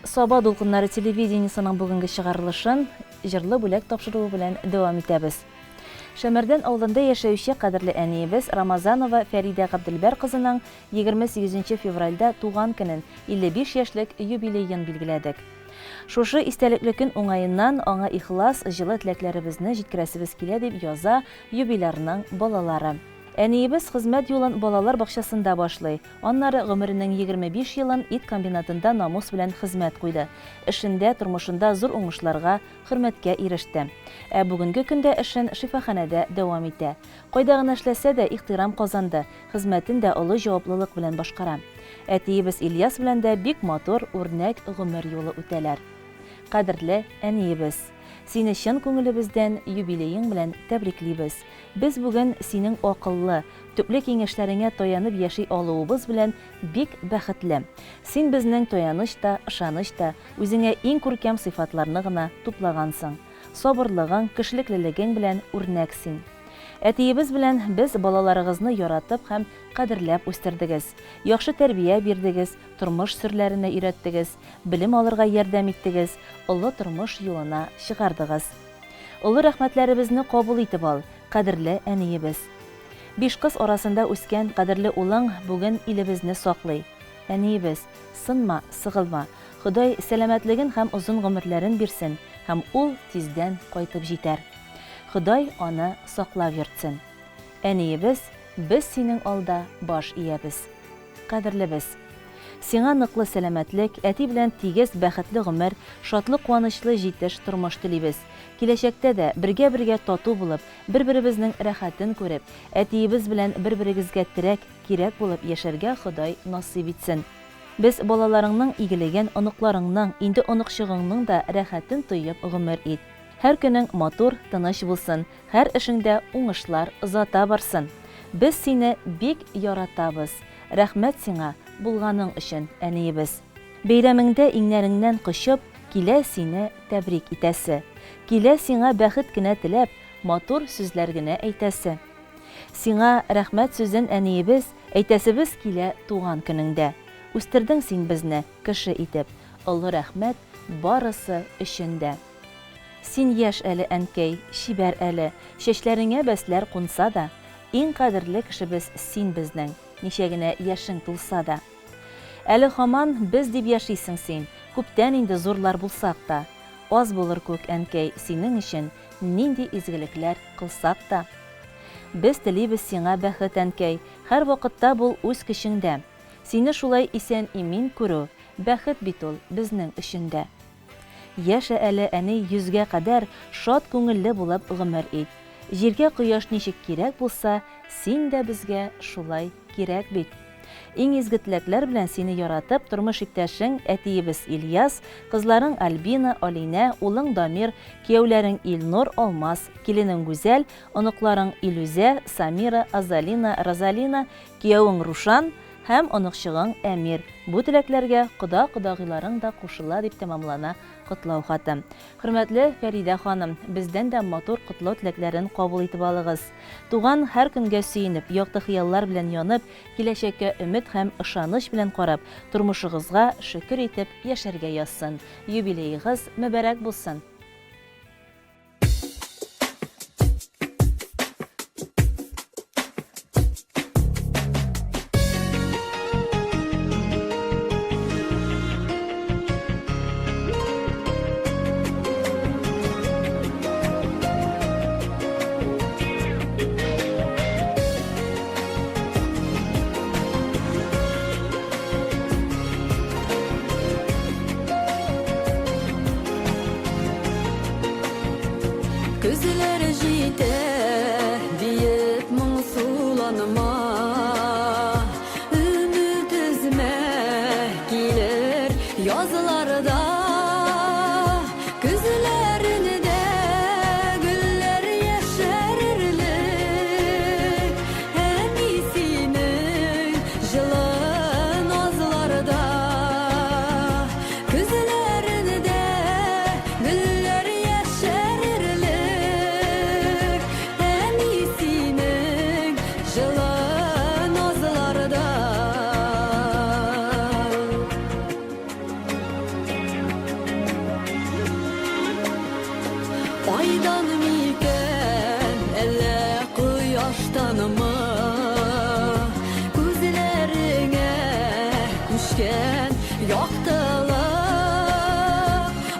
Саба дулкыннары телевидениесының бүгенге чыгарылышын җырлы бүләк тапшыруы белән дәвам итәбез. Шәмәрдән авылында яшәүче кадерле әниебез Рамазанова Фәридә Габделбәр кызының 28 нче февральдә туган көнен, 55 яшьлек юбилеен билгеләдек. Шушы истәлекле көн уңаеннан аңа ихлас, җылы теләкләребезне җиткерәсебез килә, дип яза юбилярның балалары. Әниебез хезмәт юлын балалар бакчасында башлый, аннары гомеренең 25 елын ит комбинатында намус белән хезмәт куйды, эшендә, тормышында зур уңышларга, хөрмәткә иреште. Ә бүгенге көндә эшен шифаханәдә дәвам итә. Кайда гына эшләсә дә, ихтирам казанды, хезмәтен дә олы җаваплылык белән башкара. Әтиебез Ильяс белән дә бик матур, үрнәк гомер юлы үтәләр. Кадерле әниебез! Сине чын күңелебездән юбилеең белән тәбриклибез. Без бүген синең акыллы, төпле киңәшләреңә таянып яши алуыбыз белән бик бәхетле. Син безнең таяныч та, ышаныч та, үзеңә иң күркәм сыйфатларны гына туплагансың. Сабырлыгың, кешелеклелегең белән үрнәк син. Әтиебез белән без балаларыгызны яратып һәм кадерләп үстердегез. Яхшы тәрбия бирдегез, тормыш серләренә өйрәттегез, белем алырга ярдәм иттегез, олы тормыш юлына чыгардыгыз. Олы рәхмәтләребезне кабул итеп ал, кадерле әниебез. Биш кыз арасында үскән кадерле улың бүген илебезне саклый. Әниебез, сынма, сыгылма. Ходай сәламәтлеген һәм озын гомерләрен бирсен һәм ул тиздән кайтып җитәр. Ходай аны саклап йөртсен. Әниебез, без синең алда баш иябез. Кадерлебез! Сиңа ныклы сәламәтлек, әти белән тигез, бәхетле гомер, шатлы-куанычлы җитеш тормыш телибез. Киләчәктә дә бергә-бергә тату булып, бер-беребезнең рәхәтен күреп, әтиебез белән бер-берегезгә терәк, кирәк булып яшәргә Ходай насыйп итсен. Без балаларыңның игелеген, оныкларыңның, инде оныкчыгыңның да рәхәтен тоеп гомер ит. Һәр көнең матур, тыныч булсын, Һәр эшеңдә уңышлар озата барсын. Без сине бик яратабыз. Рәхмәт сиңа, булганың өчен, әниебез. Бәйрәмеңдә иңнәреңнән кочып, килә сине тәбрик итәсе. Килә сиңа бәхет кенә теләп, матур сүзләр генә әйтәсе. Сиңа рәхмәт сүзен, әниебез, әйтәсебез килә туган көнеңдә. Үстердең син безне кеше итеп, олы рәхмәт барысы өчен дә. Син яшь әле, әнкәй, чибәр әле, Чәчләреңә бәсләр кунса да, Иң кадерле кешебез син безнең, Ничә генә яшең тулса да. Әле һаман без дип яшисең син, Күптән инде зурлар булсак та. Аз булыр күк, әнкәй, синең өчен Нинди изгелекләр кылсак та. Без телибез сиңа бәхет, әнкәй, Һәрвакытта бул үз көчеңдә. Сине шулай исән-имин күрү, Бәхет бит ул безнең өчен дә. Яшә әле, әни, йөзгә кадәр, шат күңелле булып гомер ит. Җиргә кояш ничек кирәк булса, син дә безгә шулай кирәк бит. Иң изге теләкләр белән сине яратып, тормыш иптәшең, әтиебез Ильяс, кызларың Альбина, Алинә, улың Дамир, кияүләрең Илнур, Алмаз, киленең Гүзәл, оныкларың Илүзә, Самира, Азалина, Розалина, киявең Рушан, Һәм оныкчыгың Әмир. Бу теләкләргә кода-кодагыйларың да кушыла, дип тәмамлана котлау хаты. Хөрмәтле Фәридә ханым, бездән дә матур котлау теләкләрен кабул итеп алыгыз. Туган һәр көнгә сөенеп, якты хыяллар белән янып, киләчәккә өмет һәм ышаныч белән карап, тормышыгызга шөкер итеп яшәргә язсын. Юбилеегыз мөбарәк булсын! Көзләр җитә диеп моңсуланма, Өмет өзмә, килер язлар да. Көзләрендә гөлләр яшәрерлек, Әни синең җылы назларда. Көзләрендә гөлләр яшәрерлек, Әни синең җылы назларда. Кояштанмы күзләреңә күчкән яктылык?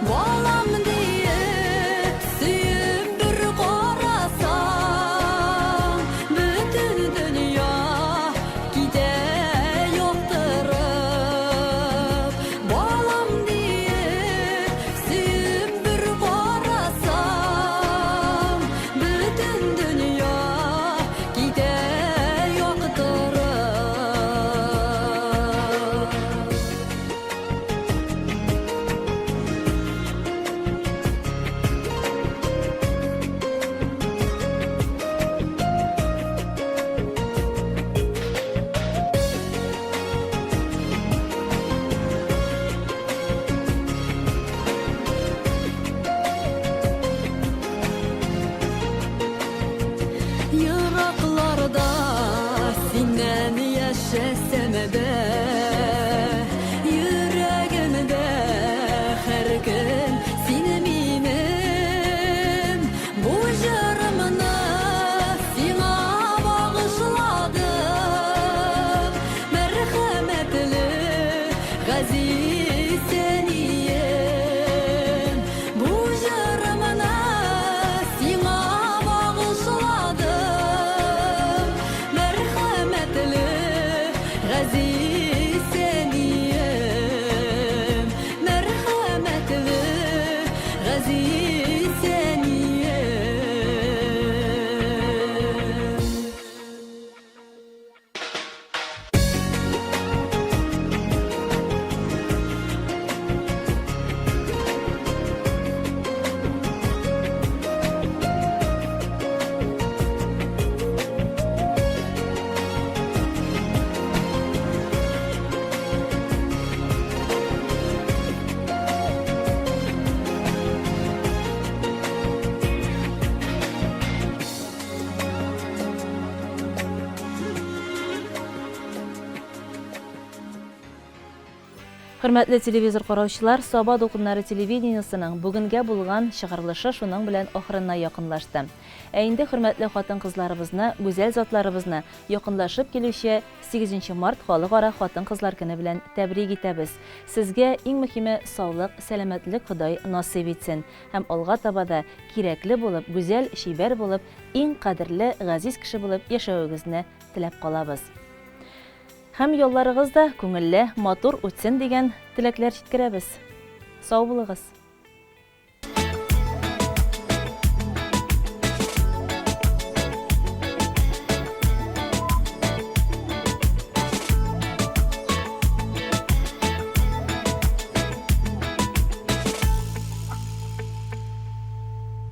Балам диеп сөеп бер карасаң, бөтен дөнья китә яктырып. Балам диеп сөеп бер карасаң, бөтен дөнья китә яктырып. Еракларда синнән яшәсәм дә, йөрәгемдә һәр көн син минем. Бу җырымны сиңа багышладым, мәрхәмәтле газиз әнием. Бу җырымны сиңа багышладым, мәрхәмәтле газиз әнием, мәрхәмәтле газиз әнием. Хөрмәтле телевизор караучылар, Саба дулкыннары телевидениесының бүгенгә булган чыгарылышы шуның белән ахырына якынлашты. Ә инде хөрмәтле хатын-кызларыбызны, гүзәл затларыбызны якынлашып килүче 8 март халыкара хатын-кызлар көне белән тәбрик итәбез. Сезгә иң мөһиме саулык, сәламәтлек Ходай насыйп итсен һәм алга таба да кирәкле булып, гүзәл, чибәр булып, иң кадерле, газиз кеше булып яшәвегезне теләп калабыз. Һәм ялларыгыз да күңелле, матур үтсен дигән теләкләр җиткерәбез. Сау булыгыз!